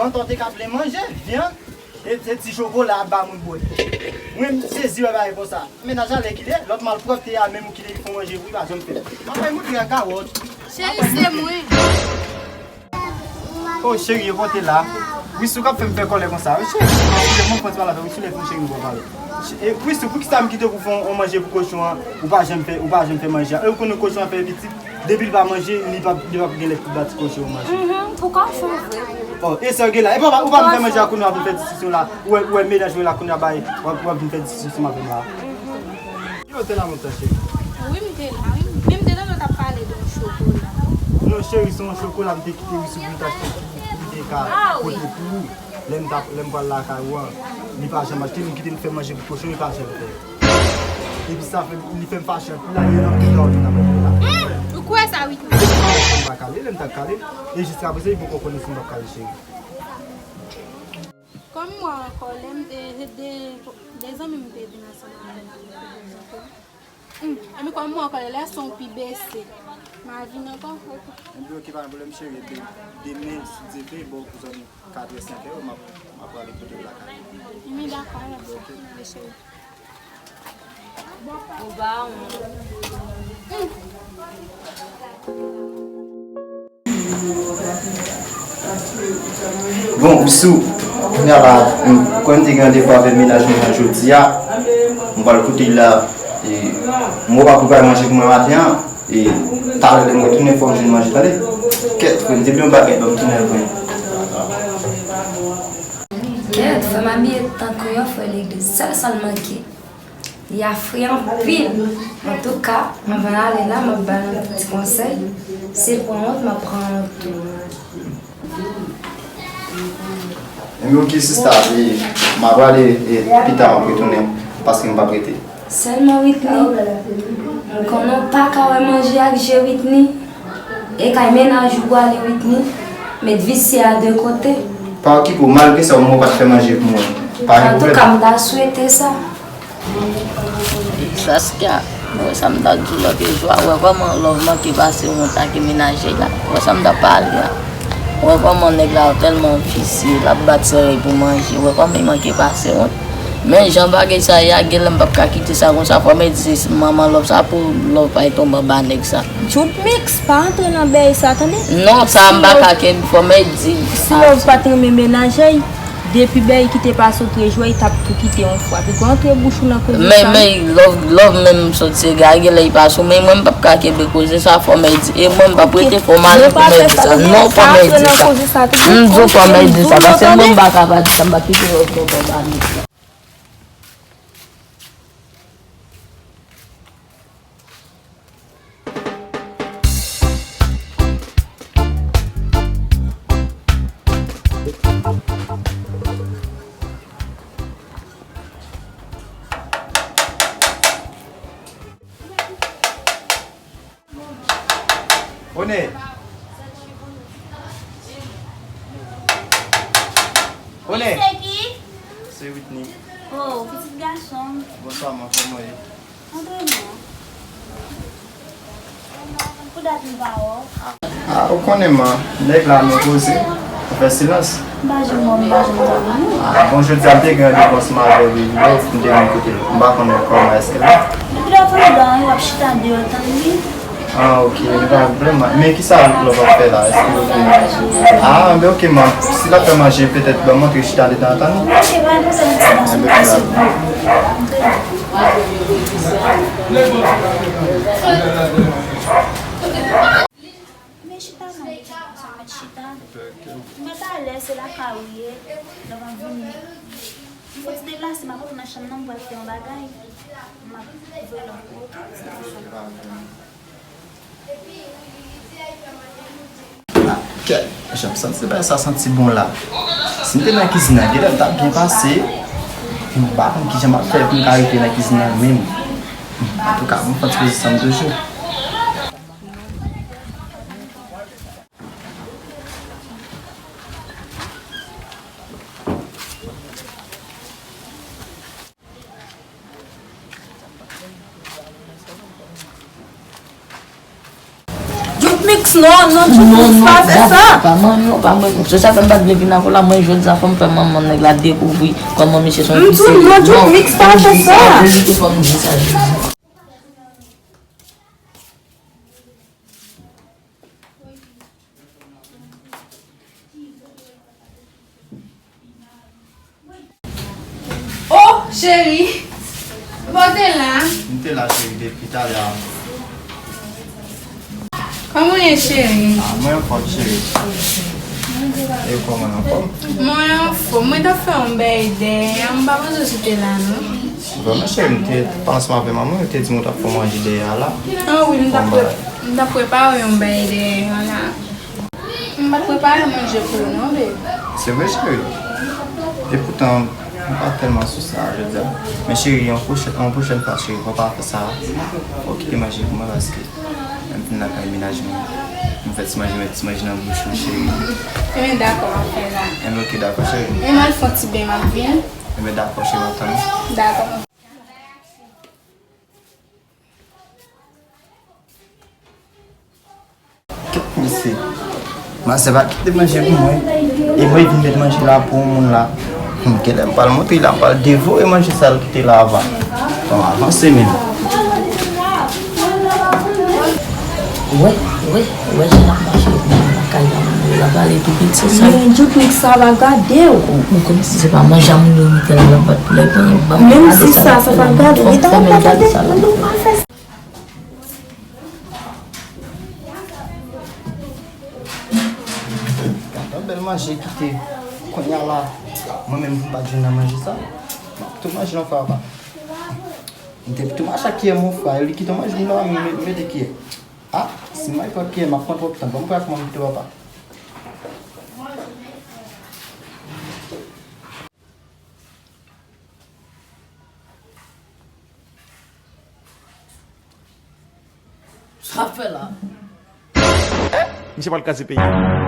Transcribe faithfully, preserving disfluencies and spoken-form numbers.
Antan w te ka vle manje, vyann, e se ti chokola ap ba moun bwè. Mwen, m sezi wè bagay konsa. Mennaj la lè kile, lòt malpwòpte a menm ou kile li fè w manje pou li pa janm fè. M ap bay moun gran kawòt. Cheri, se mwen. Oh, cheri, yo pote la. Wi, sou k ap fè m fè kòlè konsa. Wi, cheri, mwen fè ti pale avè w. Wi, sou lè fon, cheri, m pral pale. E, wi, sou, poukisa m kite w pou fè yon manje pou kochon an? Ou pa janm fè, ou pa janm fè manje a. E ou konnen kochon an fè pitit. Depi l pa manje, li p ap, li p ap gen lè pou bati kochon an manje. Mhm, poukò w fè vre? Oh, e sa w gen la. E pa, ou pa vin fè manje a kounye a pou fè diskisyon la. Ou wè, ou wè mennaj mwen la kounye a bay, w ap, w ap vin fè diskisyon avè m la. Yo te la lontan, cheri. Wi, m te la, wi. Men m te tande w t ap pale de yon chokola. Non, cheri, se yon chokola m te kite wi sou pou m t achte pou m te ka pote pou ou. Lè m t ap, lè m pral lakay ou an, li pa janm achte, li kite m fè manje pou kochon, li pa janm fè. Epi sa fè, li fè m fache anpil la, yè nan pita ou vin nan manje la. Ou kwè sa, Whitney? M pa kale, lè m t ap kale, e jiskaprezan, li poko konnen si m p ap kale, cheri. Kòm m wè ankò, lè m te, de, de zanmi m te vin ansanm avè m pou nou te prezante. Hmm, epi kòm m wè ankò, lè son pi bese, m a vin ankò. Epi oke, pa gen pwoblèm, cheri, epi demen, si Dye vle, bò pou zòn katrè, senkè, m ap, m ap prale kote w lakay. Epi dakò, alò, sa, mèsi, cheri. Ou ba wont. Bon, Ousou, kounye a la, m, kòm m te gen randevou avèk mennaj mwen an jodi a, m pral kote l la, e, m wè w pa prepare manje pou mwen maten an, e, talè lè m retounen fò m jwenn manje, tande? Kèt, frè m, depi yon bagay, ban m tounen al pran. Kèt, fè m abiye tankou yon frè legliz, sèl sa l manke. Li a fre anpil. Antouka, anvan l ale la, m ap ba l yon ti konsèy. Si l pran wont, m ap pran wont tou. Ebyen, oke, sista, e, m ap prale, e, pita m ap retounen, paske m p ap rete. Sèlman, Whitney, m konnen w pa ka wè manje ak je, Whitney. E kay mennaj ou prale, Whitney. Met visye a de kote. Pa okipe w, malgre sa, ou menm ou pa t fè manje pou mwen. Pa gen pwoblèm. Antouka, m ta swete sa. Saskia, ou wè sa m t ap di w lòt jou a, ou wè kòman Love manke pase wont ak menaje la. Ou wè sa m t ap pale a. Ou wè kòman nèg la tèlman visye, l ap bat sèyèy pou manje. Ou wè kòman li manke pase wont. Men jan bagay sa ye a, genlè m p ap ka kite sa konsa. Fò m di se manman Love sa pou Love pa tonbe anba nèg sa. Djout Mix, pa antre nan bèy sa, tande? Non, sa m pa ka kenbe, fò m di. Si Love pa t renmen menaje, depi bèy ki te pase w te jwe, li t ap tou kite yon fwa. Piko antre bouch ou nan koze sa. Men, men, Love, Love menm sot se gage lè li pase w, men mwen m p ap ka kenbe koze sa, fò m di. E mwen m p ap rete, fò m ale pou m di sa. Non, fò m di sa. M di w fò m di sa, paske mwen m pa ka pa di sa, m pa kite Love nan kòb a nèg sa. One! One! Se ki? Se Whitney. Oh, pitit gason m. Bonswa, man, kòman w ye? Antre non. Pou dat m pa wè w. Ah, ou konnen, man, nèg la nou koze, ou fè silans. M pa janm wè w, m pa janm tande w. Ah, bon, jodi a m te gen randevou ansanm avè Baby Love, m te vin kote l. M pa konnen kòman èske l la. Depi lè w tande w ap chita deyò tann li. Ah, ok, li pa vle man. Men kisa Love ap fè la? Èske yo gen... Ah, men ok, man. Si l ap fè manje, petèt ban m antre chita dedan an tann li. Ok, pa gen pwoblèm, ti gason. Mèsi. Men chita, man, ti gason, mèt chita. Mèt alèz, se lakay ou ye. Love ap vini. M fò ti deplase, m ap antre nan chanm nan, m pral fè yon bagay. M ap voye Love pou ou, ok? Ti gason. Ah, kèt, jan m santi bagay sa santi bon la. Si m te nan kizin nan, genlè m t ap byen pase. M pa konn kijan m ap fè pou m ka rive nan kizin nan menm. Antouka, m fè ti poze san m toujou. Djout Mix, Non, non, Djouk Mix pa fè sa. Pa manyen, pa manyen. Se sa fè m pa t vle vin avè w la, mwen jodi a fò m fè manman nèg la dekouvri kòman misye se yon vise. M tou non, Djouk Mix pa fè sa. Fò m di sa jodi. Oh, cheri! Bon, te la? M te la, cheri, depi talè a. Kòman w ye, cheri? Ah, mwen anfòm, cheri. E kòman, anfòm? Mwen anfòm. Mwen t ap fè yon bèy dèyè a, m pa panse w te la, non. Vrèman, cheri, m te pale ansanm avè manman, yo te di m ou t ap fè manje dèyè a la. Ah wi, m t ap pre-, m t ap prepare yon bèy dèyè a la. M pa t prepare manje pou ou non, baby. Se vre, cheri. Epoutan, m pa tèlman sou sa, jodi a. Men cheri, yon pwochèn, yon pwochèn fwa, cheri, fò w pa fè sa. Fò w kite manje pou mwen, paske lè m vin lakay mennaj mwen, m fè ti manje, met ti manje nan bouch ou, cheri. Enben, dakò, m ap fè sa. Enben, oke, dakò, cheri. Enben, m al fè yon ti beny, m ap vini. Enben, dakò, cheri, m ap tann ou. Dakò. Kèt mesye. Masè pa kite manje pou mwen. E mwen vin met manje la pou moun la. Hmm, genlè m pral monte la, m pral devore manje sa l kite la avan. Bon, avanse menm. Wè, wè, wè jan l ap mache lakay la, moun yo la pale tou vit, se sa. Men Djouk Mix sa va gade w. Ou, ou kòmsi se pa manje a moun yo mete la, l ap bat pou lè, ban m gade sa. Menm si sa, sa pa gade w, li ta ap gade w, li pa fè sa. Gade yon bèl manje kite kounye a la. Mwen menm, m pa t jwenn nan manje sa. M ap tou manje yon fwa, papa. M te tou mache ak kiyè, mon frè. Li kite manje m la, m met, mete kiyè. Ah, si m al pran kiyè, m ap pran twòp tan. Ban m pran ak mwen pito, papa. Sa fè la? Misye pral kraze peyi.